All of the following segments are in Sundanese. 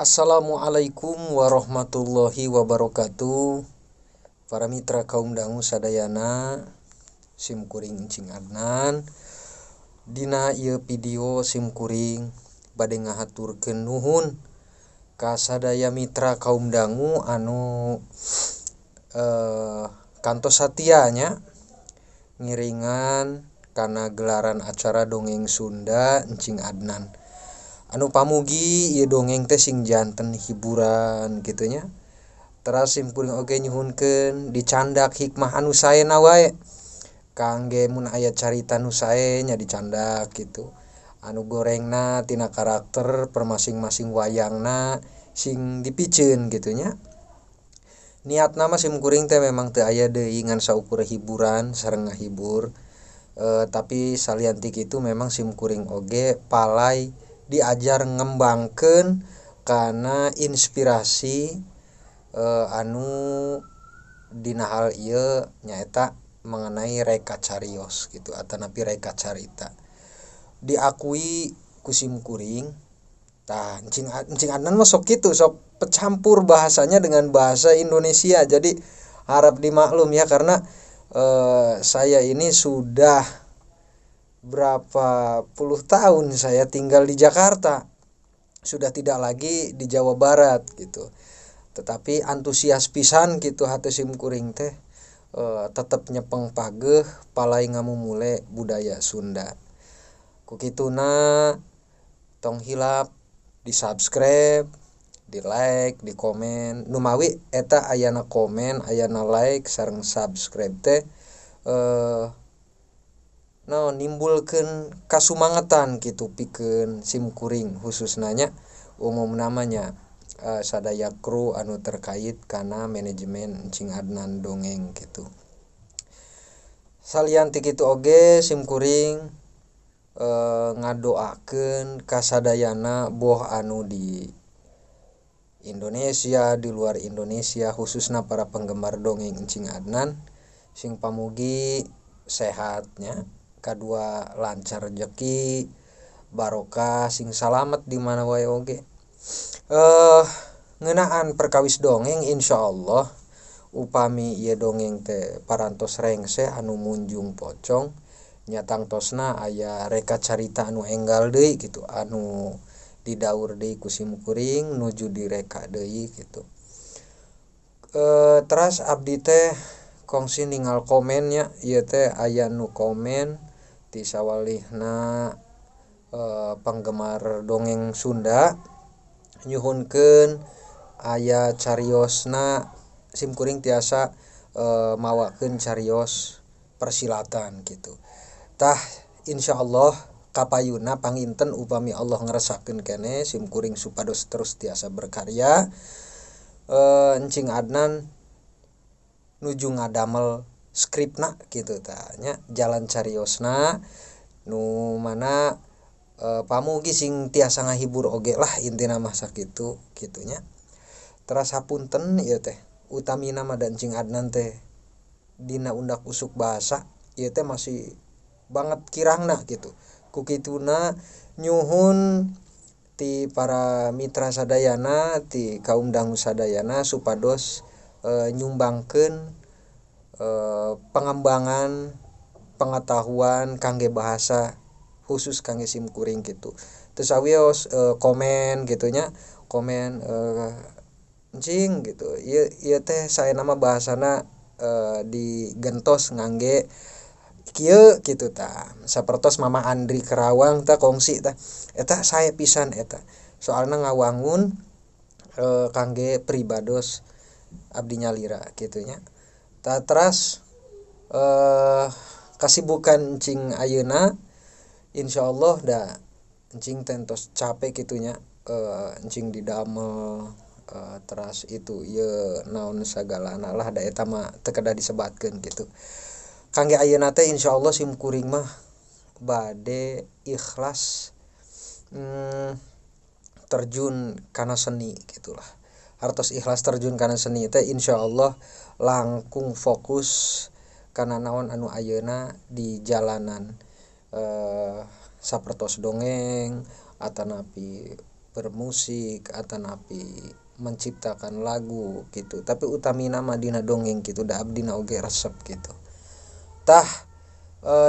Assalamualaikum warahmatullahi wabarakatuh. Para mitra kaum dangu sadayana, sim kuring Encing Adnan. Dina ieu video sim kuring bade ngahaturkeun nuhun ka sadaya mitra kaum dangu anu kantos satia nya ngiringan kana gelaran acara dongeng Sunda Encing Adnan. Anu pamugi ieu dongeng teh sing janten hiburan kitu nya. Teras sim kuring oge nyuhunkeun dicandak hikmah anu saena wae. Kangge mun aya carita nu sae nya dicandak kitu. Anu gorengna tina karakter permasing-masing wayangna sing dipiceun kitu nya. Niatna mah sim kuring teh memang teu aya deui ngan saukur hiburan sareng ngahibur. Tapi salian ti kitu memang sim kuring oge palay diajar ngembangkeun kana inspirasi anu dina hal ieu nyaeta mengenai reka carios gitu atanapi reka carita. Diakui ku sim kuring tah Encing Adnan mah sok kitu, sok pecampur bahasanya dengan bahasa Indonesia. Jadi harap dimaklum ya, karena saya ini sudah berapa puluh tahun saya tinggal di Jakarta, sudah tidak lagi di Jawa Barat gitu. Tetapi antusias pisan gitu hati sim kuring teh tetep nyepeng pageh palai ngamumule budaya Sunda. Ku kituna tong hilap di subscribe, di like, di komen. Numawi eta ayana komen, ayana like sareng subscribe teh no nimbulkeun kasumangetan kitu pikeun sim kuring khususna nya umum namanya sadaya kru anu terkait kana manajemen Encing Adnan dongeng kitu. Salian ti kitu oge sim kuring ngadoakeun kasadayana boh anu di Indonesia, di luar Indonesia, khususna para penggemar dongeng Encing Adnan sing pamugi sehatnya, kadua lancar rejeki, barokah, sing salamet di mana wae oge. Ngeunaan perkawis dongeng insyaallah upami ieu dongeng teh parantos rengse anu munjung pocong nya tangtosna aya reka carita anu enggal deui kitu anu didaur deui ku sim kuring nuju direka deui kitu. Teras abdi teh kongsi ningal komennya ieu teh aya nu komen ti sawalihna penggemar dongeng Sunda nyuhunkeun aya cariosna sim kuring tiasa mawakeun carios persilatan kitu. Tah insyaallah kapayuna panginten upami Allah ngresakeun keneh sim kuring supados terus tiasa berkarya. Encing Adnan nuju ngadamel skripna kitu tah nya, jalan cariosna nu mana pamugi sing tiasa ngahibur oge lah intina mah sakitu kitu nya. Teras hapunten ieu teh utamina mah da Encing Adnan teh dina undak usuk bahasa ieu teh masih banget kirangna kitu. Ku kituna nyuhun ti para mitra sadayana, ti kaum dangu sadayana supados nyumbangkeun pengembangan pengetahuan kangge bahasa khusus kangge sim kuring kitu. Teu sawios komen kitu nya, komen encing gitu. Ieu teh saena mah bahasana digentos ngangge kieu kitu tah. Sapertos Mama Andri Kerawang tah kongsi tah. Eta sae pisan eta. Soalna ngawangun kangge pribados abdi nyalira kitu nya. Tah teras kasibukan encing ayeuna insyaallah da encing teh entos capek kitu nya, encing didamel teras itu ieu naon sagalana lah da eta mah teu kedah disebatkeun kitu. Kangge ayeuna teh insyaallah sim kuring mah bade ikhlas terjun kana seni gitulah. Hartos ikhlas terjun kana seni teh insyaallah langkung fokus kana naon anu ayeuna di jalanan sapertos dongeng atanapi Bermusik atanapi menciptakan lagu gitu, tapi utamina mah dina dongeng gitu da abdina oge resep gitu. Tah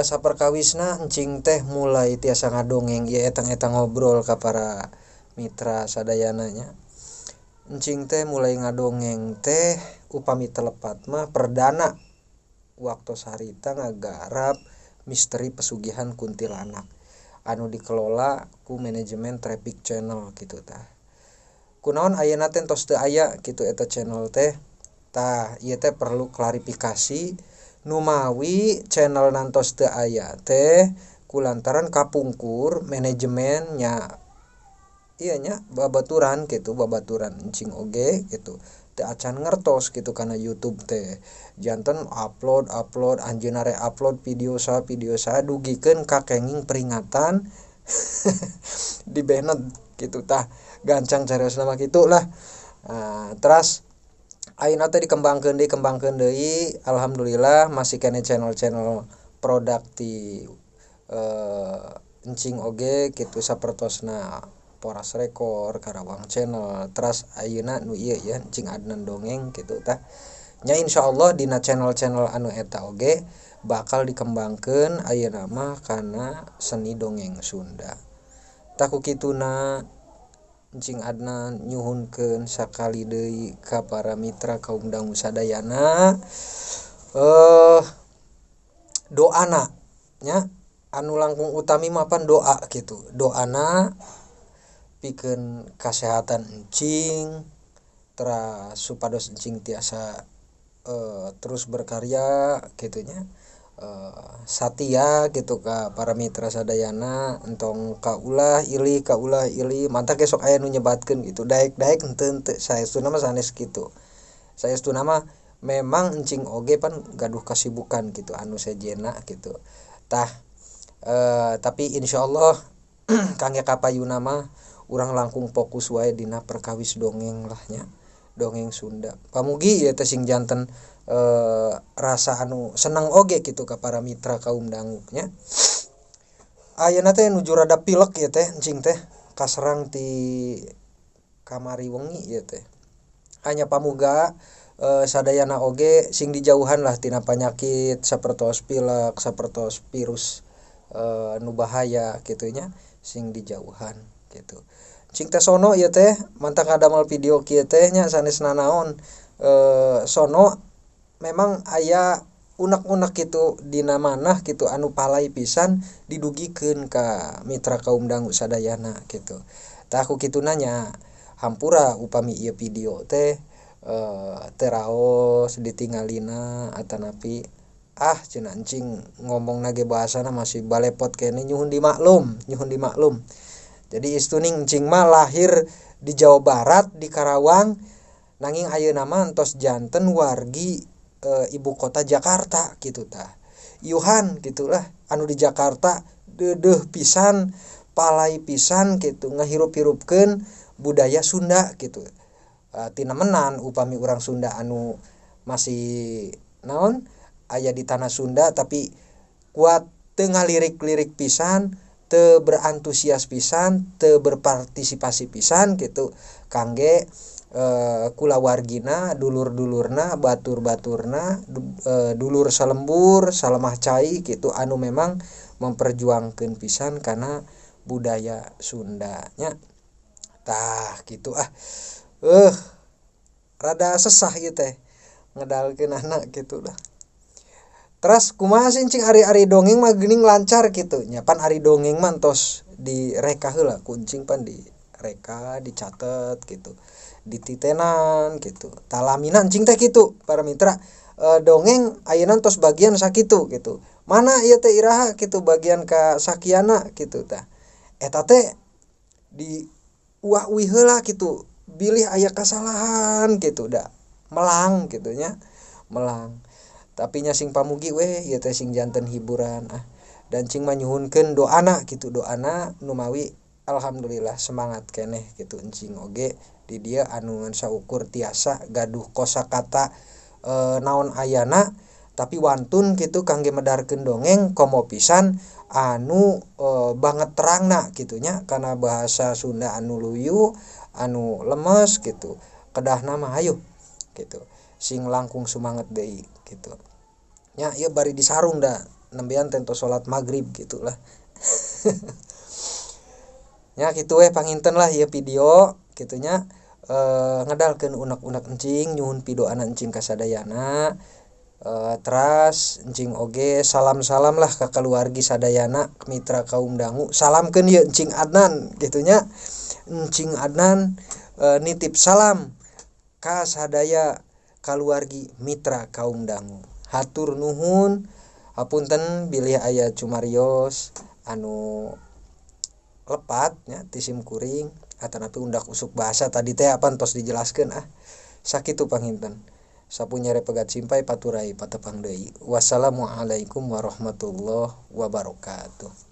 saperkawisna encing teh mulai tiasa ngadongeng ieu etang-etang ngobrol ka para mitra sadayana nya. Encing teh mulai ngadongeng teh upami teu lepat mah perdana waktos harita ngagarap Misteri Pesugihan Kuntilanak anu dikelola ku manajemen Traffic Channel gitu. Tah, kunaon ayeuna teh tos teu aya kitu eta channel teh? Tah, ieu teh perlu klarifikasi numawi channel nantos teu aya teh kulantaran kapungkur manajemen nya ieu nya babaturan gitu, babaturan encing oge gitu teu acan ngertos gitu kana YouTube teh. Janten upload upload anjeunna re upload video saha video saha dugikeun ka kenging peringatan di banned gitu. Tah, gancang cariosna mah kitu lah. Nah, teras ayeuna teh dikembangkeun deui, kembangkeun deui, alhamdulillah masih keneh channel-channel produk ti encing oge kitu sapertosna Poras Rekor, Karawang Channel, teras ayeuna nu ieu ya Encing Adnan Dongeng gitu. Tah nya, insyaallah dina channel-channel anu eta oge bakal dikembangkeun ayeuna mah kana seni dongeng Sunda. Tah, ku kituna Encing Adnan nyuhunkeun sakali deui ka para mitra kaum dangu sadayana doana nya, anu langkung utami mah pan doa gitu, doana pikeun kasehatan encing, teras supados encing tiasa terus berkarya kitu nya, satia gitu ka para mitra sadayana. Entong kaulah ilih kaulah ilih, matak ge sok aya nu nyebatkeun gitu daek-daek, henteu henteu saestuna mah sanes kitu. Saestuna mah memang encing oge pan gaduh kasibukan gitu anu sejenna gitu. Tah, tapi insyaallah kangge kapayuna mah urang langkung fokus wae dina perkawis dongeng lah nya, dongeng Sunda. Pamugi ieu teh sing janten rasa anu seneng oge gitu ka para mitra kaum dangu nya. Ayeuna teh nuju rada pilek ieu teh, encing teh kaserang ti kamari wengi ieu teh. Hanya pamuga sadayana oge sing dijauhan lah tina panyakit sapertos pilek, sapertos virus nu bahaya kitu nya, sing dijauhan gitu. Cing teh sono ieu teh mantak ngadamel video kieu teh nya, sanes nanaon, sono memang aya unek-unek gitu dina manah gitu anu palai pisan didugikeun ka mitra kaum dangu sadayana gitu. Tah, ku kituna nya hampura upami ieu video teh teu raos ditingalina atanapi ah cenah encing ngomongna ge bahasana masih balepot keneh, nyuhun dimaklum, nyuhun dimaklum. Jadi istuning encing mah lahir di Jawa Barat di Karawang, nanging ayeuna mah entos janten wargi ibu kota Jakarta gitu. Tah, Yuhan gitulah anu di Jakarta deudeuh pisan, palai pisan gitu ngahirup-hirupkeun budaya Sunda gitu. Tinemenan upami urang Sunda anu masih naon aya di tanah Sunda tapi kuat teu ngalirik-lirik pisan, teu berantusias pisan, teu berpartisipasi pisan gitu kangge kulawargina, dulur-dulurna, batur-baturna, dulur salembur salemah cai gitu anu memang memperjuangkeun pisan kana budaya Sunda nya. Tah, gitu. Ah, rada sesah ieu teh ngedalkeunana gitu lah. Teras kumaha sih encing, ari-ari dongeng mah geuning lancar gitu nya? Pan ari dongeng mah tos direka heula ku encing, pan direka, dicatet gitu, dititenan gitu. Tah, lamina encing teh kitu para mitra, dongeng ayeuna tos bagian sakitu gitu, mana ieu teh iraha gitu bagian ka sakiana gitu. Tah, eta teh di uah uih heula gitu bilih aya kasalahan gitu da melang gitu nya, melang. Tapi nya sing pamugi we ieu teh sing janten hiburan. Ah, dan cing mah nyuhunkeun doana gitu, doana numawi alhamdulillah semangat keneh gitu encing oge di dieu anu ngan saukur tiasa gaduh kosakata naon ayana tapi wantun gitu kangge medarkeun dongeng, komo pisan anu banget terangna kitu nya kana bahasa Sunda anu luyu anu lemes gitu kedahna mah hayu gitu sing langkung sumanget deui gitu nya ieu bari disarung da nembean teh tos salat magrib gitu lah. Nya kitu we panginten lah ieu video kitu nya ngedalkeun unek-unek encing nyuhun pidoana encing ka sadayana. Teras encing oge salam-salam lah ka keluargi sadayana mitra kaum dangu salamkeun ieu encing Adnan kitu nya encing Adnan nitip salam ka sadaya kaluargi mitra kaum dangu hatur nuhun hapunten bilih aya cumarios anu lepat nya ti sim kuring atanapi undak usuk bahasa tadi teh apan tos dijelaskeun ah sakitu panginten sapunyere pegat simpay paturai patepang deui. Wassalamualaikum warahmatullahi wabarakatuh.